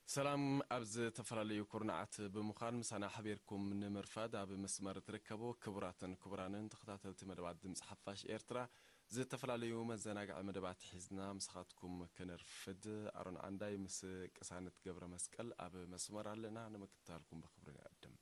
ሰላም። ኣብ ዝተፈላለዩ ኩርናዓት ብምዃን ምሳና ሓቢርኩም ንምርፋድ ኣብ መስመር ትርከቡ ክቡራትን ክቡራንን ተኸታተልቲ መደባት ድምፂ ሓፋሽ ኤርትራ፣ ዝተፈላለዩ መዘናግዒ መደባት ሒዝና ምሳኻትኩም ክነርፍድ ኣሮን ዓንዳይ ምስ ቅሳነት ገብረ መስቀል ኣብ መስመር ኣለና። ንምክትታልኩም ብኽብሪ ንዕድም።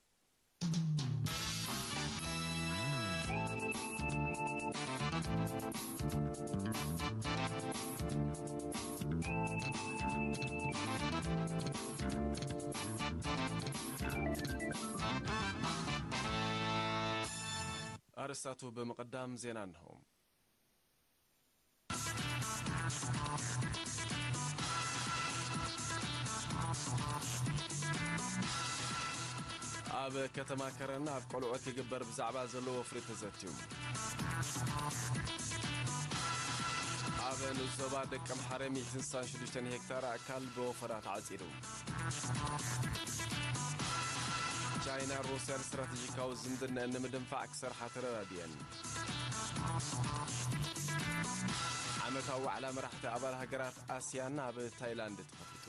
ኣርእስታቱ ብምቕዳም ዜና እንሆ። ኣብ ከተማ ከረን ኣብ ቆልዑ ክግበር ብዛዕባ ዘሎ ወፍሪ ተዘትዩ። ኣብ ንዞባ ደቂ ኣምሓረ ሚእትን ስሳን ሽዱሽተን ሄክታር ኣካል ብወፈራ ተዓጺዱ። ቻይናን ሩስያን ስትራተጂካዊ ዝምድነአን ንምድንፋዕ ክሰርሓ ተረዳዲአን። ዓመታዊ ዋዕላ መራሕቲ ኣባል ሃገራት ኣስያን ኣብ ታይላንድ ተኸፊቱ።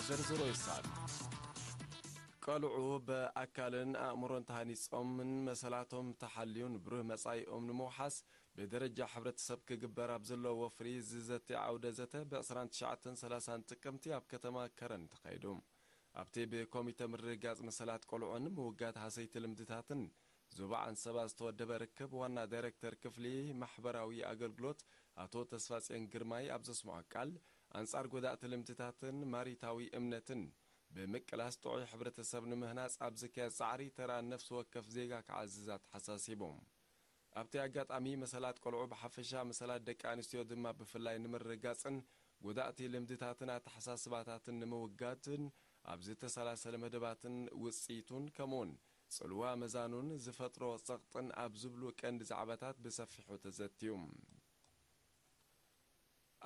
ዝርዝሩ ይሰዓብ። ቆልዑ ብኣካልን ኣእምሮን ተሃኒጾምን መሰላቶም ተሓልዩን ብሩህ መጻኢኦም ንምውሓስ ብደረጃ ሕብረተሰብ ክግበር ኣብ ዘሎ ወፍሪ ዝዘቲ ዓውደ ዘተ ብ ዕስራን ትሽዓተን ሰላሳን ጥቅምቲ ኣብ ከተማ ከረን ተኻይዱ። ኣብቲ ብኮሚተ ምርግጋጽ መሰላት ቆልዑን ምውጋድ ሃሰይቲ ልምድታትን ዞባ ዓንሰባ ዝተወደበ ርክብ ዋና ዳይሬክተር ክፍሊ ማሕበራዊ ኣገልግሎት ኣቶ ተስፋጽዮን ግርማይ ኣብ ዘስምዖ ቃል፣ ኣንጻር ጎዳእቲ ልምድታትን ማሪታዊ እምነትን ብምቅላስ ጥዑይ ሕብረተሰብ ንምህናጽ ኣብ ዝካየድ ጻዕሪ ተራ ነፍሲ ወከፍ ዜጋ ክዓዝዝ ኣተሓሳሲቡ። ኣብቲ ኣጋጣሚ መሰላት ቆልዑ ብሓፈሻ መሰላት ደቂ ኣንስትዮ ድማ ብፍላይ ንምርግጋጽን ጎዳእቲ ልምድታትን ኣተሓሳስባታትን ንምውጋድን ኣብ ዝተሰላሰለ መደባትን ውጽኢቱን ከምኡውን ጽልዋ መዛኑን ዝፈጥሮ ጸቕጥን ኣብ ዝብሉ ቀንዲ ዛዕባታት ብሰፊሑ ተዘትዩ።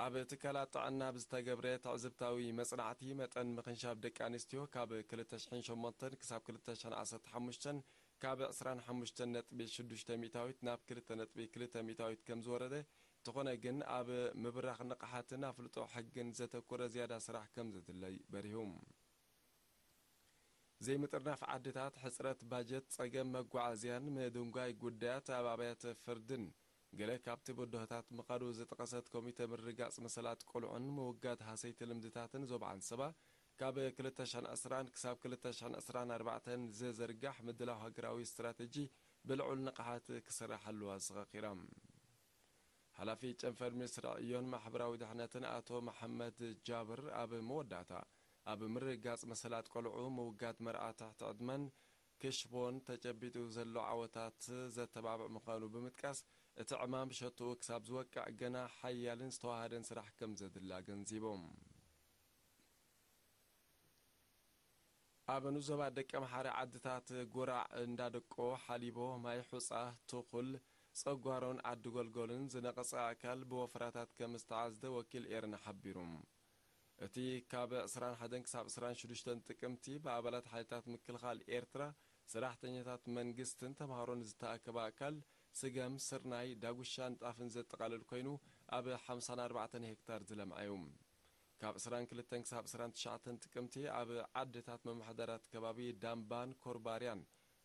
ኣብ ትካላት ጥዕና ብዝተገብረ ትዕዝብታዊ መጽናዕቲ፣ መጠን ምኽንሻብ ደቂ ኣንስትዮ ካብ ክልተ ሽሕን ሸሞንተን ክሳብ ክልተ ሽሕን ዓሰርተ ሓሙሽተን ካብ ዕስራን ሓሙሽተን ነጥቢ ሽዱሽተ ሚእታዊት ናብ ክልተ ነጥቢ ክልተ ሚእታዊት ከም ዝወረደ፣ እንተኾነ ግን ኣብ ምብራኽ ንቕሓትን ኣፍልጦ ሕግን ዘተኮረ ዝያዳ ስራሕ ከም ዘድለይ በሪሁ። ዘይምጥርናፍ ዓድታት፣ ሕጽረት ባጀት፣ ጸገም መጓዓዝያን ምድንጓይ ጉዳያት ኣብ ኣብያተ ፍርድን ገለ ካብቲ ብድሆታት ምኻዱ ዝጠቐሰት ኮሚተ ምርግጋጽ መሰላት ቆልዑን ምውጋድ ሃሰይቲ ልምድታትን ዞባ ዓንሰባ፣ ካብ ክልተ ሽሕን ዕስራን ክሳብ ክልተ ሽሕን ዕስራን ኣርባዕተን ዝዝርጋሕ ምድላው ሃገራዊ ስትራተጂ ብልዑል ንቕሓት ክስራሓሉ ኣዘኻኺራ። ሓላፊ ጨንፈር ሚኒስትሪ ዕዮን ማሕበራዊ ድሕነትን ኣቶ መሓመድ ጃብር ኣብ መወዳእታ፣ ኣብ ምርግጋጽ መሰላት ቆልዑ፣ ምውጋድ መርዓ ትሕቲ ዕድመን ክሽቦን ተጨቢጡ ዘሎ ዓወታት ዘተባብዕ ምዃኑ ብምጥቃስ፣ እቲ ዕማም ሸቶኡ ክሳብ ዝወቅዕ ገና ሓያልን ዝተዋሃደን ስራሕ ከም ዘድሊ ኣገንዚቦም። ኣብ ንዞባ ደቀምሓረ ዓድታት ጉራዕ፣ እንዳደቆ፣ ሓሊቦ፣ ማይ ሑጻ፣ ትኹል፣ ጸጓሮን ዓዲ ጎልጎልን ዝነቐጸ ኣካል ብወፍራታት ከም ዝተዓዝደ ወኪል ኤረና ሓቢሩ። እቲ ካብ ዕስራን ሓደን ክሳብ ዕስራን ሽዱሽተን ጥቅምቲ ብኣባላት ሓይልታት ምክልኻል ኤርትራ፣ ሰራሕተኛታት መንግስትን ተምሃሮን ዝተኣከበ ኣካል፣ ስገም፣ ስርናይ፣ ዳጉሻን ጣፍን ዘጠቓልል ኮይኑ፣ ኣብ ሓምሳን ኣርባዕተን ሄክታር ዝለምዐ እዩ። ካብ ዕስራን ክልተን ክሳብ ዕስራን ትሽዓተን ጥቅምቲ ኣብ ዓድታት ምምሕዳራት ከባቢ ዳምባን ኮርባርያን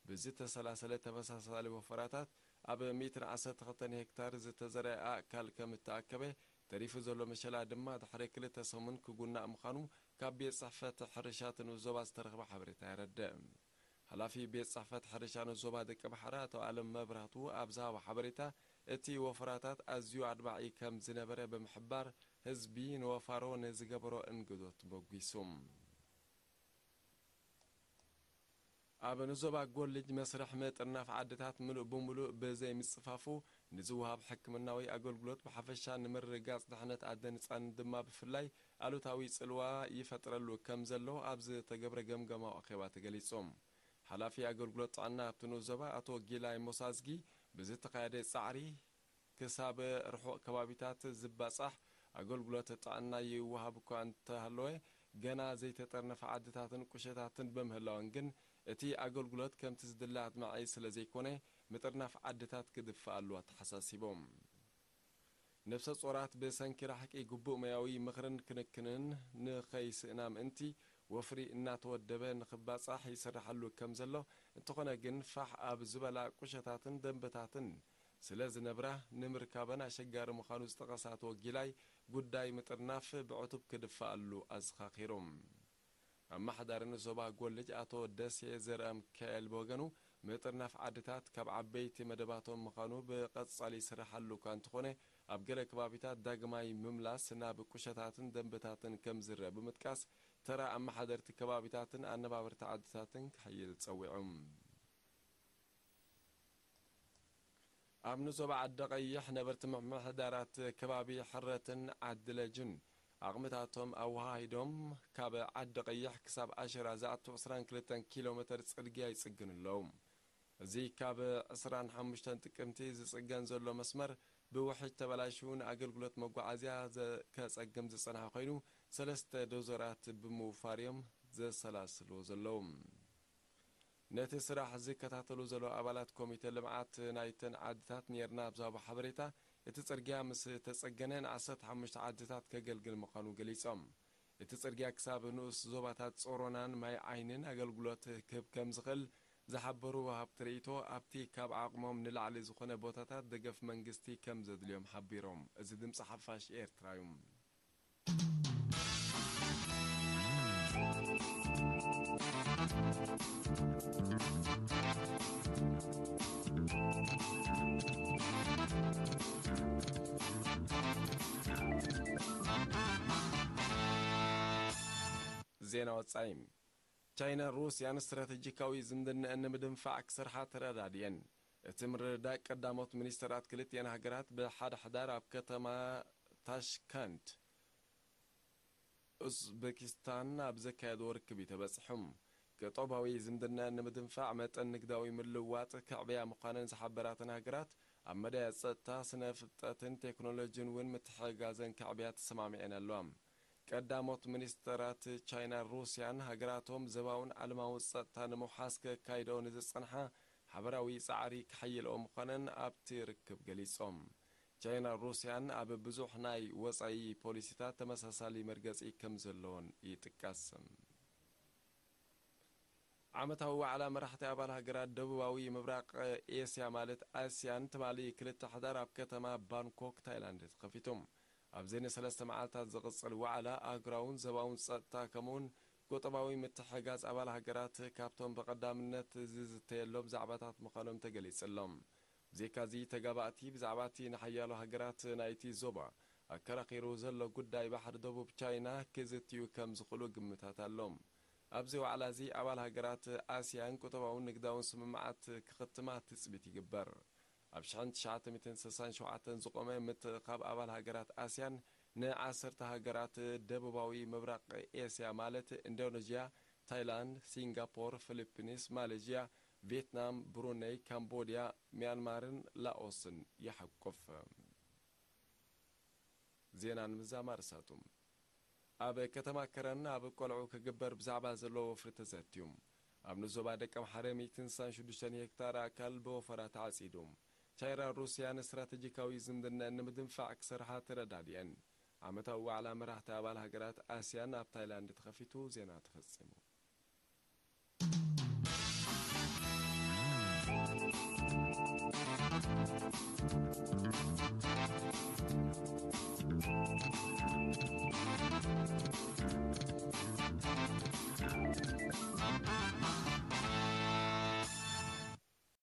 ብዝተሰላሰለ ተመሳሳሊ ወፈራታት ኣብ ሚእትን ዓሰርተ ክልተን ሄክታር ዝተዘርአ ኣእካል ከም እተኣከበ፣ ተሪፉ ዘሎ መሸላ ድማ ድሕሪ ክልተ ሰሙን ክጉናእ ምዃኑ ካብ ቤት ጽሕፈት ሕርሻ እቲ ንዞባ ዝተረኽበ ሓበሬታ የረድእ። ሓላፊ ቤት ጽሕፈት ሕርሻ ንዞባ ደቂ ባሕሪ ኣቶ ኣለም መብራህቱ ኣብ ዝሃቦ ሓበሬታ፣ እቲ ወፈራታት ኣዝዩ ኣድማዒ ከም ዝነበረ ብምሕባር፣ ህዝቢ ንወፋሮ ንዝገበሮ እንግዶት ሞጒሱ። ኣብ ንዞባ ጎልጅ መስርሕ ምጥርናፍ ዓድታት ምሉእ ብምሉእ ብዘይምጽፋፉ፣ ንዝወሃብ ሕክምናዊ ኣገልግሎት ብሓፈሻ ንምርግጋጽ ድሕነት ኣደን ህጻንን ድማ ብፍላይ ኣሉታዊ ጽልዋ ይፈጥረሉ ከም ዘሎ ኣብ ዝተገብረ ገምገማዊ ኣኼባ ተገሊጹ። ሓላፊ ኣገልግሎት ጥዕና ኣብቲ ንኡስ ዞባ ኣቶ ጊላይ ሞሳዝጊ፣ ብዝተኻየደ ጻዕሪ ክሳብ ርሑቕ ከባቢታት ዝባጻሕ ኣገልግሎት ጥዕና ይወሃብ እኳ እንተሃለወ፣ ገና ዘይተጠርነፈ ዓድታትን ቁሸታትን ብምህላወን ግን፣ እቲ ኣገልግሎት ከምቲ ዝድለ ኣድማዒ ስለ ዘይኮነ፣ ምጥርናፍ ዓድታት ክድፋኣሉ ኣተሓሳሲቦም። ነፍሰ ጾራት ብሰንኪ ራሕቂ ግቡእ ሞያዊ ምኽርን ክንክንን ንኸይስእና ምእንቲ፣ ወፍሪ እናተወደበ ንኽባጻሕ ይስርሓሉ ከም ዘሎ፣ እንተኾነ ግን ፋሕ ኣብ ዝበላ ቁሸታትን ደንበታትን ስለ ዝነብራ፣ ንምርካበን ኣሸጋሪ ምዃኑ ዝጠቐሳ ተወጊላይ፣ ጉዳይ ምጥርናፍ ብዕቱብ ክድፋኣሉ ኣዘኻኺሩ። ኣመሓዳሪ ንዞባ ጎልጅ ኣቶ ደሴ ዘርኣሚካኤል ብወገኑ፣ ምጥርናፍ ዓድታት ካብ ዓበይቲ መደባቶም ምዃኑ ብቐጻሊ ይስርሓሉ እኳ እንተኾነ፣ ኣብ ገለ ከባቢታት ዳግማይ ምምላስ ናብ ቁሸታትን ደንበታትን ከም ዝረአ ብምጥቃስ፣ ተራ ኣመሓደርቲ ከባቢታትን ኣነባበርቲ ዓድታትን ክሕይል ጸዊዑ። ኣብ ንዞባ ዓዲ ቀይሕ ነበርቲ ምምሕዳራት ከባቢ ሕረትን ዓዲ ለጁን ዓቕምታቶም ኣወሃሂዶም ካብ ዓዲ ቀይሕ ክሳብ ኣሸራ ዝኣቱ ዕስራን ክልተን ኪሎ ሜተር ጽርግያ ይጽግኑ ኣለዉ። እዚ ካብ ዕስራን ሓሙሽተን ጥቅምቲ ዝጽገን ዘሎ መስመር ብውሕጅ ተበላሽዩ ንኣገልግሎት መጓዓዝያ ዘ-፣ ከጸግም ዝጸንሐ ኮይኑ፣ ሰለስተ ዶዘራት ብምውፋር እዮም ዘሰላስልዎ ዘለዉ። ነቲ ስራሕ ዝከታተሉ ዘለዉ ኣባላት ኮሚተ ልምዓት ናይተን ዓድታት ኔርና ኣብ ዝሃቦ ሓበሬታ፣ እቲ ጽርግያ ምስ ተጸገነ ንዓሰርተ ሓሙሽተ ዓድታት ከገልግል ምዃኑ ገሊጾም። እቲ ጽርግያ ክሳብ ንኡስ ዞባታት ጾሮናን ማይ ዓይንን ኣገልግሎት ክህብ ከም ዝኽእል ዝሓበሩ ወሃብቲ ርእይቶ፣ ኣብቲ ካብ ዓቕሞም ንላዕሊ ዝኾነ ቦታታት ደገፍ መንግስቲ ከም ዘድልዮም ሓቢሮም። እዚ ድምጺ ሓፋሽ ኤርትራ እዩ። ዜና ወጻኢ። ቻይናን ሩስያን ስትራተጂካዊ ዝምድናኣን ንምድንፋዕ ክሰርሓ ተረዳዲኤን። እቲ ምርድዳእ ቀዳሞት ሚኒስተራት ክልቲኤን ሃገራት ብሓደ ሕዳር ኣብ ከተማ ታሽከንት፣ ኡዝቤኪስታን ኣብ ዘካየድዎ ርክብ እዩ ተበጺሑ። ቀጠባዊ ዝምድናኣን ንምድንፋዕ መጠን ንግዳዊ ምልውዋጥ ከዕብያ ምዃነን ዝሓበራተን ሃገራት፣ ኣብ መዳያት ጸጥታ፣ ስነ ፍልጠትን ቴክኖሎጂን እውን ምትሕግጋዘን ከዕብያ ተሰማሚዐን ኣለዋ። ቀዳሞት ሚኒስተራት ቻይናን ሩስያን፣ ሃገራቶም ዘባውን ዓለማውን ጸጥታ ንምውሓስ ከካይደኦ ንዝጸንሓ ሓበራዊ ጻዕሪ ከሐይልኦ ምዃነን ኣብቲ ርክብ ገሊጾም። ቻይናን ሩስያን ኣብ ብዙሕ ናይ ወጻኢ ፖሊሲታት ተመሳሳሊ መርገጺ ከም ዘለዎን ይጥቀስ። ዓመታዊ ዋዕላ መራሕቲ ኣባል ሃገራት ደቡባዊ ምብራቕ ኤስያ፣ ማለት ኣስያን፣ ትማሊ ክልተ ሕዳር ኣብ ከተማ ባንኮክ፣ ታይላንድ፣ ተኸፊቱ። ኣብዚ ንሰለስተ መዓልታት ዝቕጽል ዋዕላ፣ ኣህጉራውን ዘባውን ጸጥታ፣ ከምኡውን ቁጠባዊ ምትሕግጋዝ ኣባል ሃገራት ካብቶም ብቐዳምነት ዝዝተየሎም ዛዕባታት ምዃኖም ተገሊጹ ኣሎ። ብዘይካዚ፣ ተጋባእቲ ብዛዕባ እቲ ንሓያሎ ሃገራት ናይቲ ዞባ ኣከራኺሩ ዘሎ ጉዳይ ባሕሪ ደቡብ ቻይና ክዝትዩ ከም ዝኽእሉ ግምታት ኣሎ። ኣብዚ ዋዕላ እዚ፣ ኣባል ሃገራት ኣስያን ቁጠባውን ንግዳውን ስምምዓት ክኽትማ ትጽቢት ይግበር። ኣብ ሽሕን ትሽዓተ ሚእትን ስሳን ሸውዓተን ዝቖመ ምትእኻብ ኣባል ሃገራት ኣስያን፣ ንዓሰርተ ሃገራት ደቡባዊ ምብራቕ ኤስያ፣ ማለት ኢንዶኔዥያ፣ ታይላንድ፣ ሲንጋፖር፣ ፊሊፒንስ፣ ማሌዥያ፣ ቪየትናም፣ ብሩነይ፣ ካምቦድያ፣ ሚያንማርን ላኦስን ይሓቁፍ። ዜና ንምዝዛም ኣርእስታቱ። ኣብ ከተማ ከረን ኣብ ቆልዑ ክግበር ብዛዕባ ዘሎ ወፍሪ ተዘትዩ። ኣብ ንዞባ ደቀምሓረ ሚእትን ስሳን ሽዱሽተን ሄክታር ኣካል ብወፈራ ተዓጺዱ። ቻይናን ሩስያን ስትራተጂካዊ ዝምድናኣን ንምድንፋዕ ክሰርሓ ተረዳዲአን። ዓመታዊ ዋዕላ መራሕቲ ኣባል ሃገራት ኣስያን ኣብ ታይላንድ ተኸፊቱ። ዜና ተፈጺሙ።